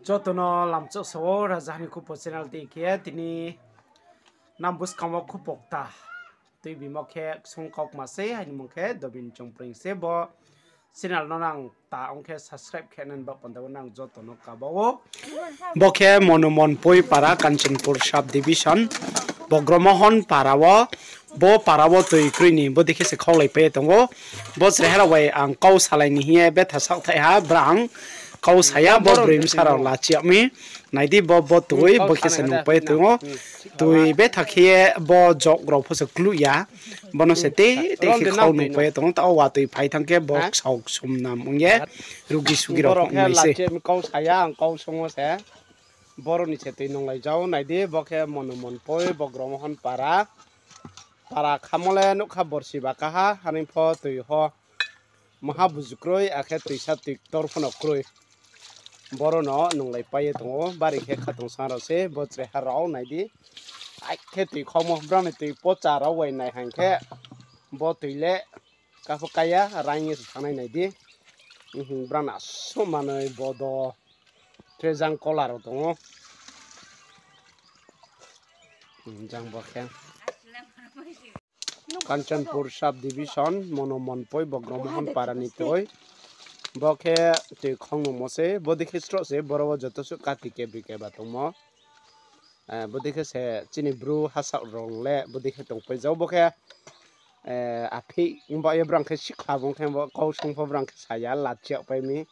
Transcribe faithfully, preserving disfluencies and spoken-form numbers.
Joto no lamchouh sa ou, Raja Hani Khupo channel tei khe tini nang buskang wo khupo kta tuibimo khe ksung kaukma sei, aini mung khe Dobin Chongpreng se. Bo channel no nang ta ong khe subscribe khe nani baoh panda wo nang joto no kaba ou. Bo khe Monomon Poi para, Kanchanpur sub division, Bogromohon para wo. Bo para wo toi kroi ni bodei khe se khaulaipai ye tong ou. Bo chrai ha rao bai ang kau salai ni hing ye betha saohthai ha, brang kau sa ya, bo broi bsa rao lachi yag mi. Nai di, bo, bo toi, bo khe se nungpai ye tong ou. Toi betha khe ye bo jok rao pho se kluh ya. Bo no se te, te khe khau nungpai ye tong ou. Taoh wo watoi phai thanng khe bo ksao ksum nam ong ye rugi sugi rao pho ong nai se. Kau sa ya, ang kau sung wo se. Boro ni se toi nunglai jao, nai di, bo khe Monomon Poi, Bogromohon para. Para khamo le nougkha borsi ba kaha, hani pho toi ho maha buzu kroi, akhe toisa toi ktor pho no kroi. Boro no nunglaipai ye tong ou, bari khe khatungsang rao se, bo chraiha rao nai di. Akhe toi khaumo brang ni toi pocha rao bai nai hing khe, bo toi le kapho kaya, raing ye se thanngnai nai di. Brang na suh manoi bodo. Tre jang kola rao tong ou. Jang bo khe Kanchanpur sub division, Monomon Poi, Bogromohon para ni toi. Bo khe toi khong nungmo se, bodei khe sroh se, boro wo joto suh kati kebri keba tongmo. Bodei khe se chini bru hasaoh rong le bodei khe tongpai jao. Bo khe, aphi, ongba ye brang khe sikha bung khe bo kau sung pho brang khe sa ya, lachi yagpai mi.